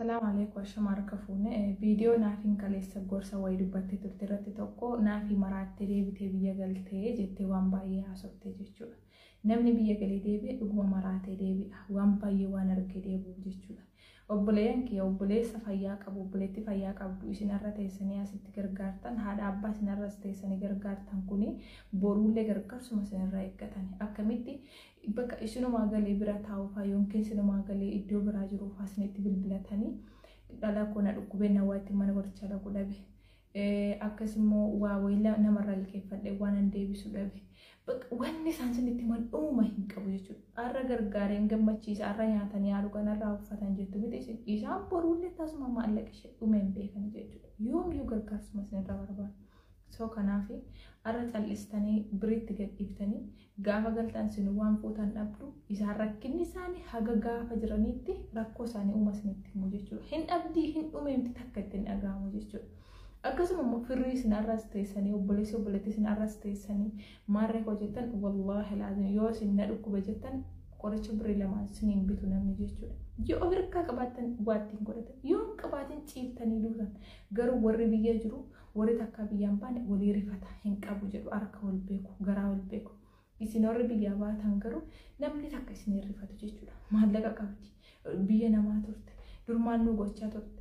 Salaam alaikum, ashama harka fuune. Viidiyoo naafiin kaleessa gorsa wayii dubbattee turte irratti tokko naafii maraattee deebitee biyya galtee jettee waan baay'ee haasoftee jechuudha. Namni biyya galee deebi'e dhuguma maraatee deebi'a. Waan baay'ee waan argee deebi'uuf jechuudha. Obboleeyyan kiyya, obboleessa fayyaa qabu, obboleetti fayyaa qabdu isin har'a teessanii asitti gargaartan, haadha abbaa isin har'as teessanii gargaartan, kuni boruullee gargaarsuma isinirraa eeggatani. Akkamitti bakka isinumaa galee bira taa'uufaa yookiin isinumaa galee iddoo biraa jiruufaa isinitti bilbilatanii, "Dhala koo na dhukkubee, na waa itti mana barichaa dhaqu dhabe. Akkasumas waa wayii namarraa liqeeffadhe, waan an deebisu dhabe." Wanni isaan isinitti himan dhuma hin qabu jechuudha. Har'a gargaareen gammachiisa, har'a nyaatanii haa dhugan, har'a uffatan jettu miti isin. Isaan boruullee tasuma maallaqa ishee dhume hin beekan jechuudha. Yoomiyyuu gargaarsuma isinirraa barbaadu. So kanaaf har'a cal'istanii biriitti gadhiiftanii gaafa galtan isin waan fuutan dhabdu. Isaan rakkinni isaanii haga gaafa jiranitti rakkoo isaanii uuma isinitti himu jechuudha. Hin dhabdii, hin dhumeemti, takka ittiin dhaga'amu jechuudha. Akkasuma immoo firrii isin har'as teessanii, obboleessi obboleettii isin har'as teessanii maarree koo jettan, wallaahi laazim yoo isin na dhukkuba jettan qoricha birrii 2n isiniin bitu namni jechuudha. Yoo of harkaa qabaattan waa ittiin godhatan, yoo hin qabaatin ciiftanii duutan. Garuu warri biyya jiru, warri takka biyyaan baane, walii rifata hin qabu jedhu, harka wal beeku, garaa wal beeku. Isin warri biyyaa baatan garuu namni takka isin rifatu jechuudha. Maallaqa qabdi, biyya namaa turte, durmaan nu gochaa turte.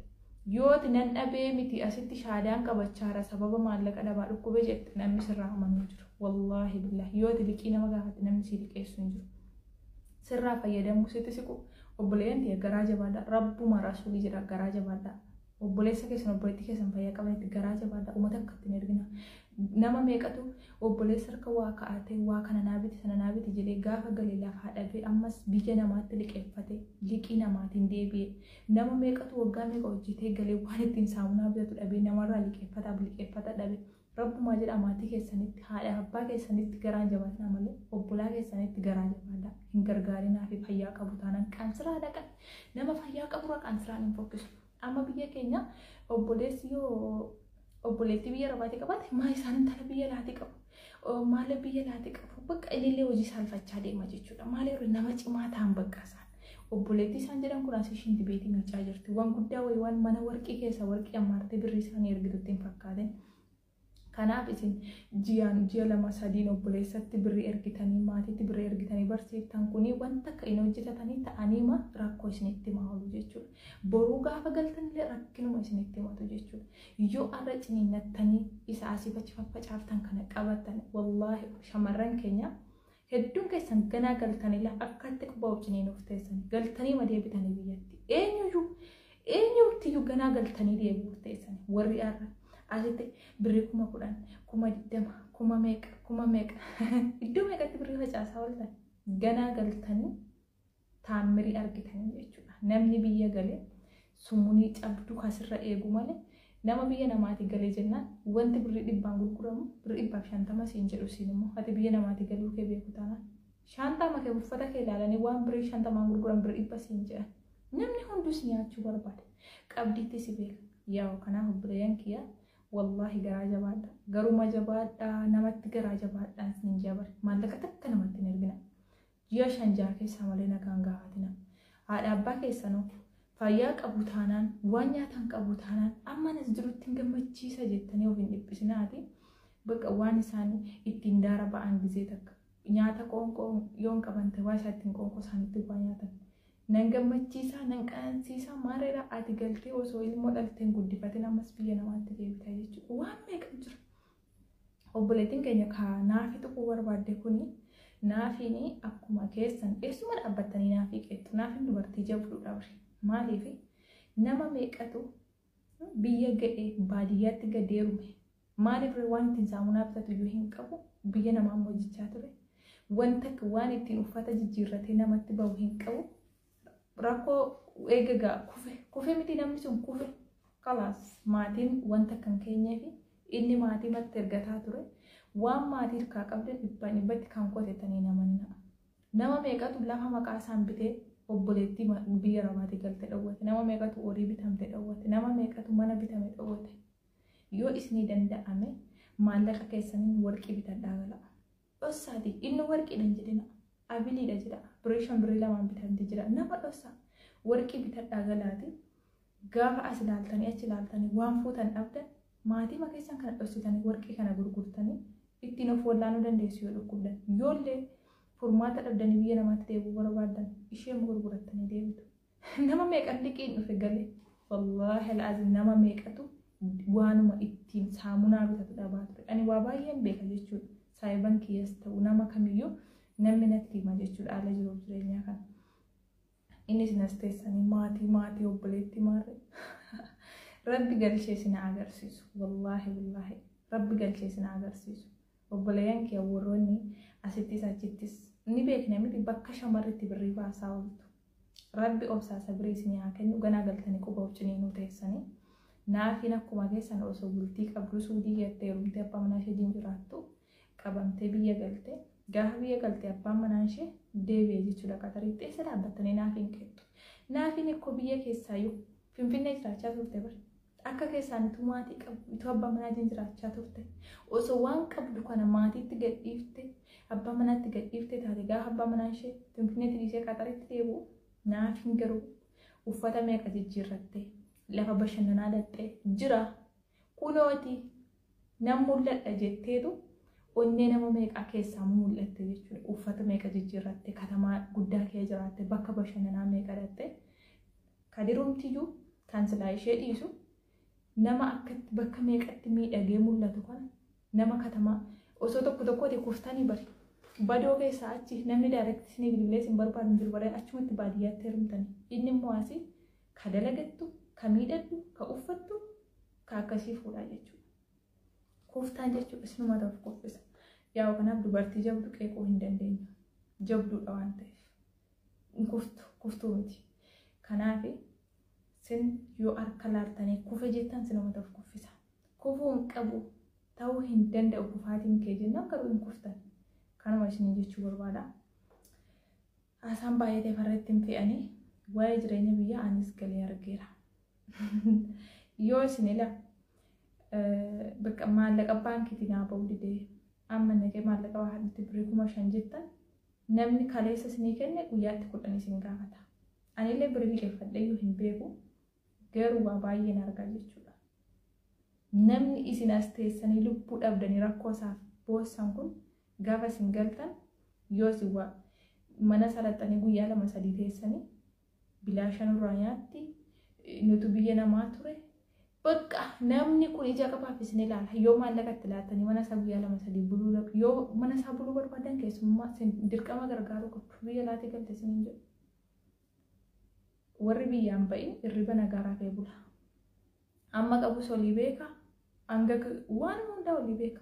Yooti nan dhabee miti, asitti shaadaan qabachaara, sababa maallaqa dhabaa dhukkube jette, namni sirraa amanuu jiru. Wallaahi billaahi, yooti liqii nama gaafatte namni si liqeessu hin jiru. Sirraa fayyadamuu sitti siqu. Obboleeyyan tiyya, garaa jabaadha. Rabbuma rasuulii jedha, garaa jabaadha. Obboleessa keessan, obboleettii keessan fayyaa qabanitti garaa jabaadha. Uummata akka ittiin ergina. Nama meeqatu obboleessa harka waa kaa'atee, waa kana naa biti, sana naa biti jedhee, gaafa galee lafaa dhabee ammas biyya namaatti liqeeffate, liqii namaatiin deebi'e. Nama meeqatu waggaa meeqa hojjetee galee waan ittiin saamunaa bitatu dhabee, namarraa liqeeffataaf liqeeffata dhabe. Rabbumaa jedha, maatii keessanitti, haadha abbaa keessanitti garaan jabaatina malee obbolaa keessanitti garaa jabaadha. Hin gargaarinaa fi fayyaa qabu taanaan qansiraa dhaqan. Nama fayyaa qaburra qansiraan hin fokkisu. Amma biyya keenya obboleessi yoo obboleettii biyya rabaatti qabaate, maa isaan intala biyya laati qabu? Maala biyya laati qabu? Bakka innillee hojii saalfachaa deema jechuudha. Maali nama cimaa ta'an bakka isaan. Obboleettii isaan jedhan kun asii shinti beetii miicaa jirti. Waan guddaa wayii, waan mana warqii keessa warqii ammaartee birrii isaanii ergitutti hin fakkaatin. Kanaaf isin ji'aan, ji'a 2 3n obboleessatti birrii ergitanii, maatiitti birrii ergitanii barsiiftan kuni wanta akka hin hojjetatanii ta'aniima rakkoo isinitti himaa oolu jechuudha. Boruu gaafa galtanillee rakkinuma isinitti himatu jechuudha. Yoo har'a ciniinnattanii isa asiif achi faffacaaftan kana qabattan, wallaahi shamarran keenya hedduun keessan ganaa galtanii akkatti quba ciniinuuf teessan galtanii ma deebitanii biyyatti. Eenyuyyuu eenyumtiyyuu ganaa galtanii deebi'uuf teessan. Warri har'a asitti birrii 10,000, 20,000, kuma meeqa kuma meeqa iddoo meeqatti birrii facaasaa ooltan ganaa galtanii taammirii argitanii jechuudha. Namni biyya galee summunii cabduu kasirra eegu malee, nama biyya namaati galee jennaan wanti birrii 100n gurguramu birrii 150 siin jedhu. Siin immoo ati biyya namaati galuu kee beeku taanaan shaantaa kee, uffata kee ilaalanii waan birrii 50n gurguran birrii 100 siin jedhan. Namni hunduu si nyaachuu barbaada. Qabdiitti si beeka. Yaa kanaaf obboleeyyan kiyya, wallaahi garaa jabaadha. Garuma jabaadha, namatti garaa jabaadhaan siin jabare. Maallaqa takka namatti hin ergina. Ji'a 5 6 keessaa malee nagaan gaafatina. Haadha abbaa keessanoo fayyaa qabu taanaan, waan nyaatan qabu taanaan, amma as jirutti hin gammachiisa jettanii of hin dhiphisinaati. Bakka waan isaan ittiin daara ba'an gizee takka nyaata qoonqoo yoon qaban ta'e, waa isaa ittiin qoonqoo isaaniitti waa nyaatan. Nan gammachiisaa, nan qanansiisaa, maareedha, ati galtee osoo ilmoo dhalteen guddifatin ammas biyya namaatti deebita jechuudha. Waan meeqa jira. Obboleettiin keenya ka naafii tuquu barbaadde kuni, naafiin akkuma keessan eessuma dhaabbattanii naafii qeexxu. Naafiin dubartii jabduudha bari. Maaliif nama meeqatu biyya ga'e baadiyyaatti gadeerume? Maaliif waan ittiin saamunaa bitatu iyyuu hin qabu, biyya namaa hojjechaa ture. Wanta waan ittiin uffata jijjiirratee namatti bahu hin qabu. Rakkoo eegagaa kufe kufe miti, namni sun kufe kalaas maatiin wanta kan keenyeefi inni maatii matti ergataa ture. Waan maatii hirkaa qabdan dhibbaan dhibbatti kan qotetanii namanina. Nama meeqatu lafa maqaa isaan bitee obboleettii biyya rabaatti galte dhowwate? Nama meeqatu horii bitamte dhowwate? Nama meeqatu mana bitame dhowwate? Yoo isinii danda'ame maallaqa keessaniin warqii bitadhaa gala. Dhossaati, inni warqiidha hin jedhina. Abiliidha jedha. Birrii 5, birrii 2n bitamte jira. Nama dhossaa. Warqii bitadhaa galaati. Gaafa as ilaaltanii achi ilaaltanii waan fuutan dhabdan maatii keessan kana dhoksitanii warqii kana gurgurtanii ittiin of wallaanuu dandeessu yoo dhukkubdan. Yoollee furmaata dhabdanii biyya namaatti deebi'uu barbaadan ishee gurgurattanii deebitu. Nama meeqan liqiin dhufe galee wallaahi al'aazim nama meeqatu waanuma ittiin saamunaa bitatu dhabaa ture. Ani waa baay'een beeka jechuudha. Saayiban kiyyas ta'u nama kamiyyuu namni natti hima jechuudha haala jiruuf jireenyaa kana. Innis nas teessanii maatii maatii obboleetti maarree rabbi galchee isin agarsiisu. Wallaahi wallaahi rabbi galchee isin agarsiisu. Obboleeyyan kee warroonni asittis achittis ni beekna miti bakka shamarritti birrii baasaa ooltu. Rabbi obsaa sabrii isin haa kennu ganaa galtanii quba of ciniinuu teessanii. Naafiin akkuma keessan osoo bultii qabdu suudii jettee heerumtee abbaa manaa ishee jiraattu qabamtee biyya galte gaafa biyya galte abbaan manaa ishee deebi'e jechuudha qatariitti eessa dhaabbattanii naafiin qeexxu. Naafiin ikkoo biyya keessaayyuu Finfinnee jiraachaa turte bare. Akka keessaan utuu maatii qabdu utuu abbaa manaatiin jiraachaa turte osoo waan qabdu kana maatiitti gadhiifte abbaa manaatti gadhiifte taate gaafa abbaa manaa ishee Finfinneetti dhiisee qatariitti deebi'u naafiin garuu uffata meeqa jijjiirrattee lafa bashannanaa dhaqxee jira kunooti nan mul'adha jetteetu onnee nama meeqaa keessaa mul'atte jechuudha. Uffata meeqa jijjiirratte katamaa guddaa kee jiraatte bakka bashannanaa meeqa dhaqxe kadirumtiyyuu kan silaa ishee dhiisu nama akkatti bakka meeqatti miidhagee mul'atu kana nama katamaa osoo tokko tokkooti kuftanii bari. Badoo keessaa achi namni daayirektii isinii bilbilee isin barbaadu hin jiru baree achumatti baadiyyaatti heerumtanii. Inni immoo asii ka dalagattu, ka miidhagdu, ka uffattu, ka akkasii fuudhaa jechuudha. Kuftaan jechuudha isinuma ta'uuf kuffisa. Yaa kanaaf dubartii jabdu qeequu hin dandeenyu. Jabduudha waan ta'eef. Kuftu, kuftuu miti. Kanaaf sin yoo harka laaltanii kufe jettan sinuma ta'uuf kuffisa. Kufuu hin qabu ta'uu hin danda'u kufaatiin kee jennaan garuu hin kuftan. Kanuma isin jechuu barbaada. Haasaan baay'ee farratti hin fe'anii waa'ee jireenya biyyaa anis galee argeera. Yoo isin ila bakka maallaqa baankiitii naa ba'uu didee amma naqee maallaqa waa hadhatti birrii 5,000 jettan namni kaleessa isinii kenne guyyaatti 10 isin gaafata. Anillee birrii liqeeffadhee iyyuu hin beeku garuu waa baay'een argaa jechuudha. Namni isin as teessanii lubbuu dhabdanii rakkoo isaaf boossan kun gaafa isin galtan yoo isin waa mana salaxanii guyyaa 2-3 teessanii bilaasha nurraa nyaatti nutu biyya namaa ture. Bakka namni kun ija qabaaf isin ilaala. Yoo maallaqa itti laattanii mana isaa guyyaa 2-3 buluu yoo mana isaa buluu barbaadan keessummaa isin dirqama gargaaruu qabdu. Biyya laatii galte isin hin jedhu. Warri biyyaan ba'in hirriba nagaa rafee bula. Amma qabus olii beeka. Hanga waan hundaa olii beeka.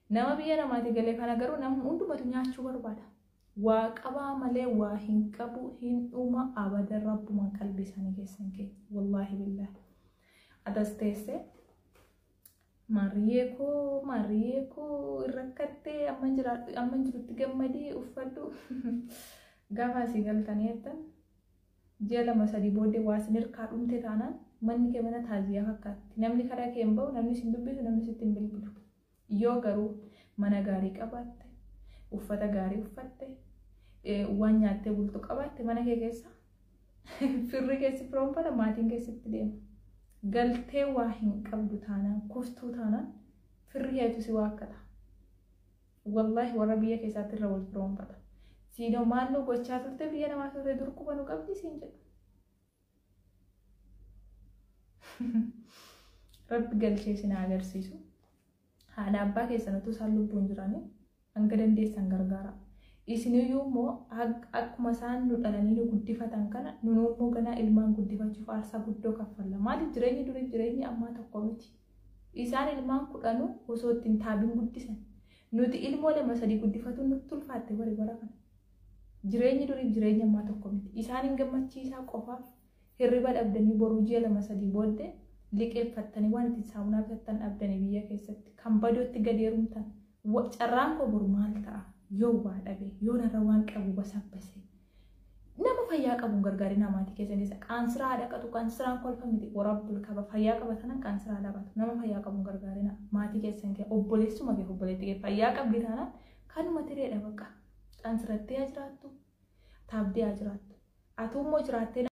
Nama biyya namaati galee kana garuu namni hundumatu nyaachuu barbaada. Waa qabaa malee waa hin qabu hin dhuma abadan rabbumaan qalbii isaanii keessan kee. Wallaahi billaahi. Atas teessee maariyyee koo irrakkattee amma jirutti gammadii uffadhu gaafa asii galtanii jettan ji'a 2-3 booddee waa isin hirkaa dhumte taanaan manni kee mana taaziyaa fakkaatti. Namni karaa kee hin ba'u, namni isin dubbisu, namni sitti hin bilbilu. Yoo garuu mana gaarii qabaatte, uffata gaarii uffatte, waan nyaattee bultu qabaatte mana kee keessa firri keessi firoonfata maatiin keessatti deema. Galtee waa hin qabdu taanaan kuftuu taanaan firri keetu si waakkata. Wallaahi warra biyya keessaatti irra wal firoonfata. Siinoo maal nu gochaa turte biyya namaa turte dur quba nu qabdi siin jedhu. Rabbi galchee isin haa agarsiisu. Haadha abbaa keessan utuu isaan lubbuun jiranii hanga dandeessan gargaara. Isiniyyuu immoo akkuma isaan nu dhalanii nu guddifatan kana nunu immoo ganaa ilmaan guddifachuuf aarsaa guddoo kaffalla. Maaliif jireenyi durii jireenyi ammaa tokko miti. Isaan ilmaan 10 osoo ittiin taabiin guddisan. Nuti ilmoo 2-3 guddifatuun nutti ulfaatte bari bara kana. Jireenyi durii jireenya ammaa tokko miti. Isaan hin gammachiisaa qofaaf hirriba dhabdanii boruu ji'a 2-3 booddee liqeeffattanii waan ittiin saamunaa bitattan dhabdanii biyya keessatti kan badootti gad heerumtan. Carraan koo boru maal ta'a? Yoo waa dhabe, yoo narra waan qabu basabbase. Nama fayyaa qabuun gargaarinaa maatii keessan keessa qaansiraa dhaqatu, qaansiraan kolfa miti warabbul qaba. Fayyaa qaba tanan qaansiraa dhaqatu. Nama fayyaa qabuun gargaarinaa maatii keessan keessa obboleessuma kee obboleetti kee fayyaa qabdi taanaan kanuma tireedha bakka. Qaansirattee haa jiraattu, taabdee haa jiraattu. Atuu immoo jiraattee